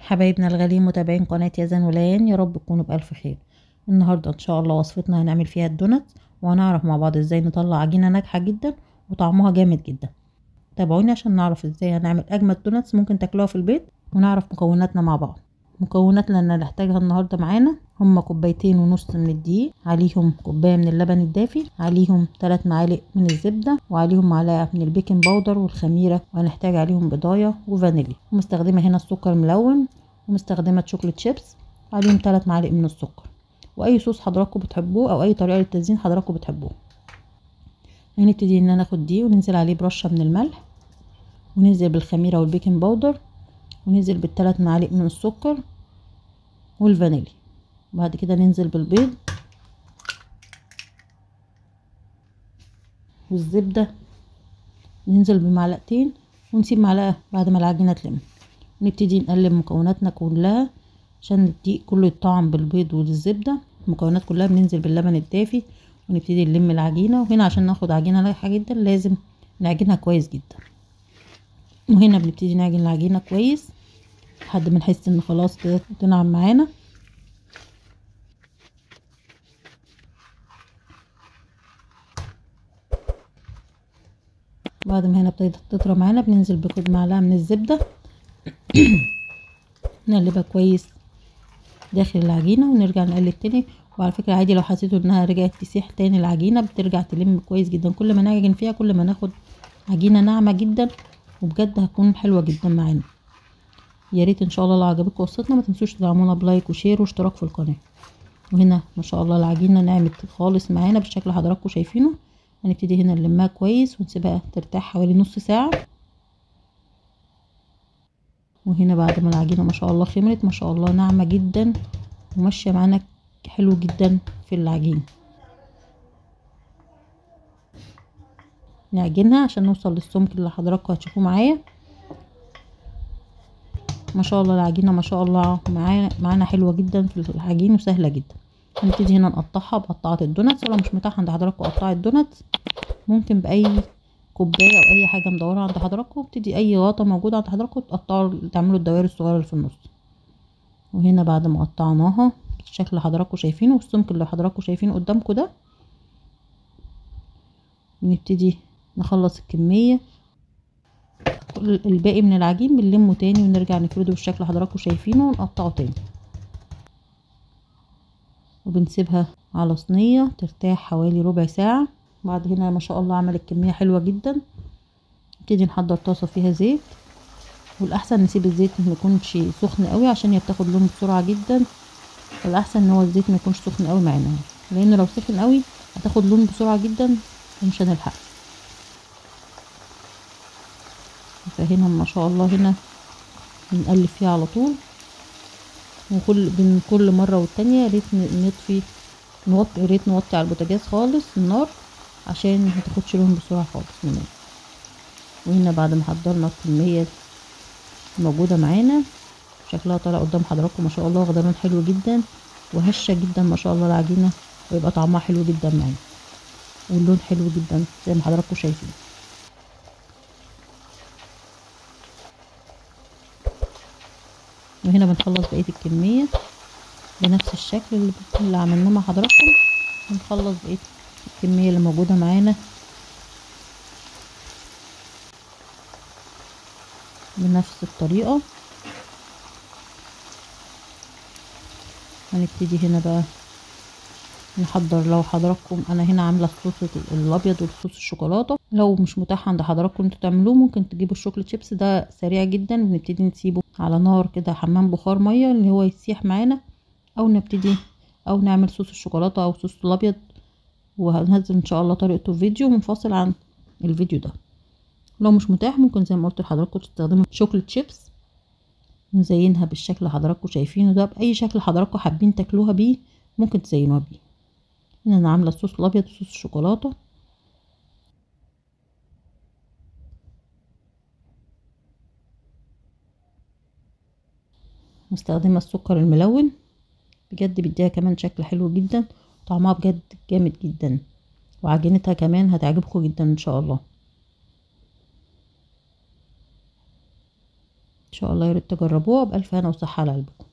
حبايبنا الغاليين متابعين قناة يزن وليان، يا رب تكونوا بألف خير. النهاردة ان شاء الله وصفتنا هنعمل فيها الدونات، وهنعرف مع بعض ازاي نطلع عجينة ناجحة جدا وطعمها جامد جدا. تابعوني عشان نعرف ازاي هنعمل اجمد donuts ممكن تاكلوها في البيت، ونعرف مكوناتنا مع بعض. مكوناتنا اللي هنحتاجها النهارده معانا هما 2.5 كوباية من الدقيق، عليهم كوباية من اللبن الدافي، عليهم 3 معالق من الزبدة، وعليهم معلقه من ال baking powder والخميره، وهنحتاج عليهم بيضايه وفانيليا. ومستخدمه هنا السكر ملون، ومستخدمه chocolate chips، عليهم 3 معالق من السكر، واي صوص حضراتكم بتحبوه او اي طريقه للتزيين حضراتكم بتحبوه. هنبتدي ان انا اخد دي وننزل عليه برشه من الملح، وننزل بالخميره وال baking powder، وننزل بال3 معالق من السكر والفانيليا. بعد كده ننزل بالبيض والزبدة، ننزل بمعلقتين ونسيب معلقة بعد ما العجينة تلم. نبتدي نقلب مكوناتنا كلها عشان الدقيق كله يتطعم بالبيض والزبدة. المكونات كلها بننزل باللبن الدافي ونبتدي نلم العجينة. وهنا عشان ناخد عجينة ناجحة جدا لازم نعجنها كويس جدا. وهنا بنبتدي نعجن العجينة كويس لحد ما نحس ان خلاص كده تنعم معانا. بعد ما هنا ابتدت تطرى معانا بننزل بكل معلقه من الزبدة، نقلبها كويس داخل العجينة ونرجع نقلب تاني. وعلى فكرة عادي لو حسيتوا انها رجعت تسيح تاني العجينة بترجع تلم كويس جدا. كل ما نعجن فيها كل ما ناخد عجينه ناعمة جدا، وبجد هتكون حلوة جدا معانا. يا ريت ان شاء الله لو عجبتكم وصفتنا ما تنسوش تدعمونا ب like و share واشتراك في القناة. وهنا ما شاء الله العجينة نعمت خالص معانا بالشكل اللي حضراتكم شايفينه. هنبتدي هنا نلمها كويس ونسيبها ترتاح حوالي نص ساعة. وهنا بعد ما العجينة ما شاء الله خمرت ما شاء الله ناعمة جدا وماشية معانا حلو جدا في العجينة. نعجنها عشان نوصل للسمك اللي حضراتكم هتشوفوه معايا. ما شاء الله العجينة ما شاء الله معانا حلوة جدا في العجين وسهلة جدا. هنبتدي هنا نقطعها بقطعه ال donuts، ولو مش متاح عند حضراتكم قطعه ال donuts ممكن باي كوباية او اي حاجة مدورة عند حضراتكم. ابتدي اي غطا موجود عند حضراتكم تقطعوا تعملوا الدوائر الصغيرة اللي في النص. وهنا بعد ما قطعناها بالشكل اللي حضراتكم شايفينه والسمك اللي حضراتكم شايفينه قدامكم ده، نبتدي نخلص الكمية. الباقي من العجين بنلمه تاني ونرجع نفرده بالشكل اللي حضراتكم شايفينه ونقطعه تاني، وبنسيبها على صينية ترتاح حوالي ربع ساعة. بعد هنا ما شاء الله عملت كمية حلوة جدا. نبتدي نحضر طاسه فيها زيت، والاحسن نسيب الزيت ما يكونش سخن قوي عشان هي بتاخد لون بسرعة جدا. الاحسن ان هو الزيت ما يكونش سخن قوي معانا، لانه لو سخن قوي هتاخد لون بسرعة جدا ومش هنلحق. فهنا ما شاء الله هنا بنقلب فيها على طول، وكل بين كل مرة والتانية يا ريت نطفي نوطي، يا ريت نوطي على البوتاجاز خالص النار عشان ما تاخدش لون بسرعة خالص مننا. وهنا بعد ما حضرنا الكمية الموجودة معانا شكلها طالع قدام حضراتكم ما شاء الله، واخده لون حلو جدا وهشه جدا ما شاء الله العجينة، ويبقى طعمها حلو جدا معانا واللون حلو جدا زي ما حضراتكم شايفين. وهنا بنخلص بقية الكمية بنفس الشكل اللي عملناه مع حضراتكم. بنخلص بقية الكمية اللي موجودة معانا بنفس الطريقة. هنبتدي هنا بقى نحضر. لو حضراتكم انا هنا عامله الصوص الابيض والصوص الشوكولاتة، لو مش متاح عند حضراتكم انتوا تعملوه ممكن تجيبوا ال chocolate chips، ده سريع جدا. بنبتدي نسيبه على نار كده حمام بخار مية اللي هو يسيح معانا، او نبتدي او نعمل صوص الشوكولاتة او صوص الابيض، وهنزل ان شاء الله طريقته في فيديو منفصل عن الفيديو ده. لو مش متاح ممكن زي ما قلت لحضراتكم تستخدموا chocolate chips. نزينها بالشكل اللي حضراتكم شايفينه ده، باي شكل حضراتكم حابين تاكلوها بيه ممكن تزينوها بيه. هنا انا عامله الصوص الابيض وصوص الشوكولاتة. مستخدمة السكر الملون، بجد بيديها كمان شكل حلو جدا، طعمها بجد جامد جدا، وعجينتها كمان هتعجبكم جدا ان شاء الله. شاء الله يا ريت تجربوها. بألف هنا وصحة على قلبكم.